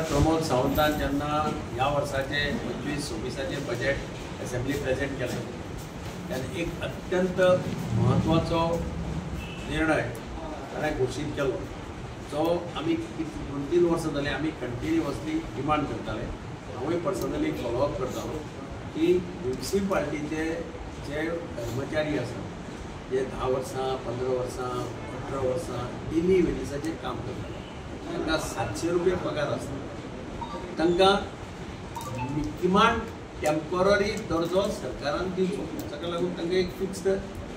प्रमोद सावंतान जेन्ना ह्या वर्साचे 25-26 बजेट असेंब्ली प्रेजेंट केलें तेन्ना एक अत्यंत म्हत्वाचो निर्णय ताणें घोशीत केलो, जो आमी 2-3 वर्सां जालीं आमी कंटिन्युअसली डिमांड करताले. हांवूय पर्सनली फॉलोअप करतालो की म्युनिसिपालिटीचे जे कर्मचारी आसात जे 10 वर्सां 15 वर्सां 18 वर्सां डेली वेजीसाचेर काम करताले तांकां 700 रुपया पगार आसता, तांकां किमान टेम्पररी दर्जो सरकारान दिवचो. ताका लागून तांकां एक फिक्स्ड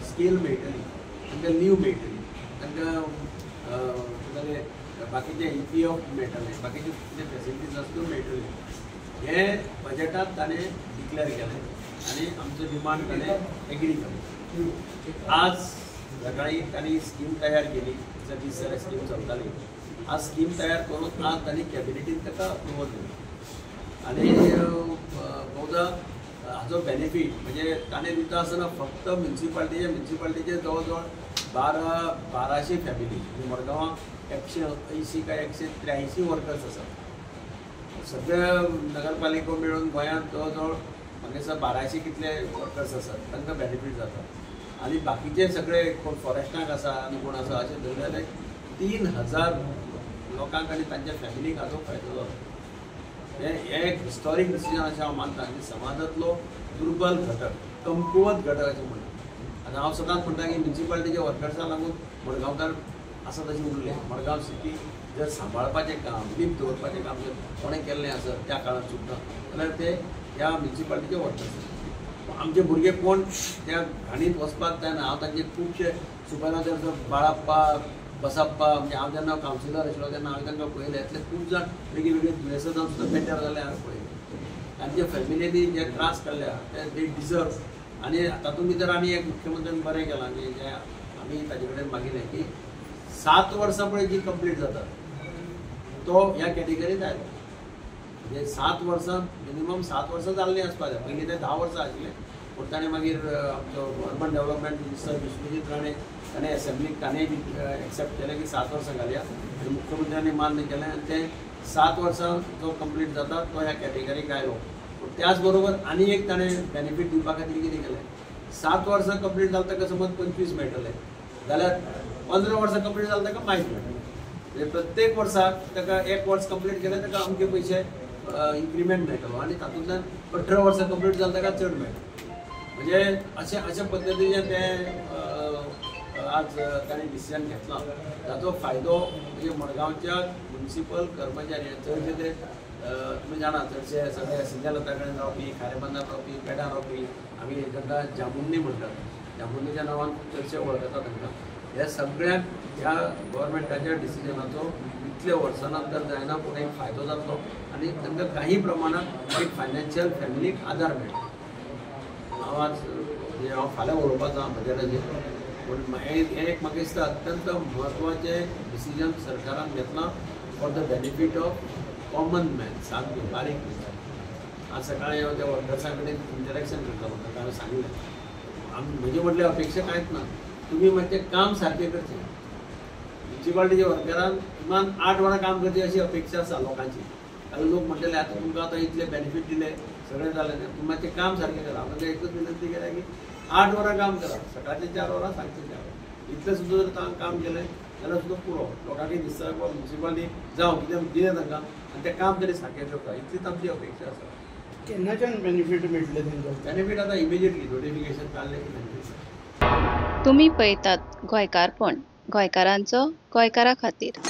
स्केल मेळटली, तांकां लीव मेळटली, तांकां बाकीचे EPF मेळटले, बाकीचे कितें फेसिलिटीज आसा त्यो मेळटल्यो. हें बजेटांत ताणें डिक्लेअर केलें आनी आमचो डिमांड ताणें एग्री केलो. आज सकाळी तांणी स्कीम तयार केली, दीस जाल्यार स्कीम चलताली. आज स्कीम तयार करून आज तांणी कॅबिनेटीन ताका अप्रुवल दिलें आनी बहुधा हाजो बेनिफीट म्हणजे ताणें दिता आसतना फक्त म्युनिसिपालिटीचे जवळ जवळ 1200 फॅमिली, म्हणजे मडगांवां 180 काय 183 वर्कर्स आसात. सगळ्या नगरपालिको मेळून गोंयांत जवळ जवळ म्हाका दिसता 1200 कितले वर्कर्स आसात, तांकां बेनिफीट जाता. आनी बाकीचे सगळे कोण फॉरेस्टाक आसा आनी कोण आसा अशें धरले जाल्यार 3000 लोकांक आनी तांच्या फॅमिलीक हाजो फायदो जालो. हें एक हिस्टॉरीक डिसिजन अशें हांव मानता की समाजांतलो दुर्बल घटक, कमकुवत घटक अशें म्हणटा. आनी हांव सदांच म्हणटा की म्युनिसिपालिटीच्या वर्कर्सां लागून मडगांवकार आसा तशें उरलें. मडगांव सिटी जर सांबाळपाचें काम, लीप दवरपाचें काम जर कोणें केल्लें आसत त्या काळांत सुद्दां जाल्यार ते ह्या म्युनिसिपालिटीचे वर्कर्स. आमचे भुरगे कोण त्या घाणींत वचपाक जायना. हांव तांचे खुबशे सुपरवायजर बाळाप्पा, बसाप्पा, म्हणजे हांव जेन्ना कावन्सिलर आशिल्लो तेन्ना हांवें तांकां पळयलें. इतले खूब जाण वेगळी वेगळी दुयेंसां जावन सुद्दां बेटर जालें हांवें पळयलें. तांच्या फॅमिलींनी जे त्रास काडल्या ते दे डिजर्व. आनी तातूंत भितर आनी एक मुख्यमंत्र्यान बरें केलां की जें आमी ताजे कडेन मागिल्लें की 7 वर्सां पळय जी कंप्लीट जाता तो ह्या कॅटेगरींत आयलो. म्हणजे 7 वर्सां मिनिमम 7 वर्सां जाल्लीं आसपाक जाय. पयलीं ते 10 वर्सां आशिल्लें, पूण ताणें मागीर आमचो urban development minister Vishwajit Rane ताणें एसेंब्लीक ताणें एक्सेप्ट केलें की 7 वर्सां घालया आनी मुख्यमंत्र्यांनी मान्य केलें आनी तें 7 वर्सां जो कंप्लीट जाता तो ह्या कॅटेगरीक आयलो. पूण त्याच बरोबर आनी एक ताणें बेनिफीट दिवपा खातीर कितें केलें, 7 वर्सां कंप्लीट जालें ताका समज 25 मेळटले जाल्यार 15 वर्सां कंप्लीट जालें ताका 22 मेळटले. म्हणजे प्रत्येक वर्साक ताका 1 वर्स कंप्लीट केलें ताका अमके पयशे इन्क्रिमेंट मेळटलो आनी तातूंतल्यान 18 वर्सां कंप्लीट जालें ताका चड मेळटलें. म्हणजे अशें अशा पद्दतीचें तें आज ताणें डिसिजन घेतलां. ताचो फायदो म्हणजे मडगांवच्या म्युनिसिपल कर्मचारी चडशे ते तुमी जाणा चडशे सगळे सिंजालता कडेन रावपी, खारेबांदार रावपी, पेडार रावपी, आमी तांकां जामुन्नी म्हणटात, जामुन्नीच्या नांवान चडशे वळखतात तांकां. ह्या सगळ्यांक ह्या गव्हर्मेंटाच्या डिसिजनाचो इतले वर्सां नंतर जायना पूण एक फायदो जातलो आनी तांकां काही प्रमाणांत एक फायनान्शियल फॅमिलीक आदार मेळटा. हांव आज म्हणजे हांव फाल्यां उलोवपाचो आसा बजेटाचेर, पूण हें एक म्हाका दिसता अत्यंत म्हत्वाचें डिसिजन सरकारान घेतलां for the benefit of common man, सामकें बारीक मनशां. आज सकाळीं हांव त्या वर्कर्सां कडेन इंटरेक्शन करतालो, तांकां हांवें सांगलें आमी म्हजे म्हटल्यार अपेक्षा कांयच ना, तुमी मातशें काम सारकें करचें. म्युनिसिपालिटीच्या वर्करान किमान 8 वरां काम करचें अशी अपेक्षा आसा लोकांची. कारण लोक म्हणटले आतां तुमकां आतां इतले बेनिफीट दिले, सगळें जालें, तुमी मातशें काम सारकें करा. हांवें एकूच विनंती केल्या की 8 वरां काम करा, सकाळचें 4 वरां, सांजचें 4 वरां, इतलें सुद्दां जर काम केलें जाल्यार सुद्दां पुरो. लोकांकय दिसता म्युनिसिपालिटी जावं कितें दिलें तांकां आनी तें काम तरी सारकें करता, इतलीच आमची अपेक्षा आसा. केन्नाच्यान बेनिफीट मेळटलें तांकां? बेनिफीट आतां इमिजिएटली नोटिफिकेशन काडलें की बेनिफीट. तुमी पळयतात गोंयकारपण, गोंयकारांचो गोंयकारा खातीर.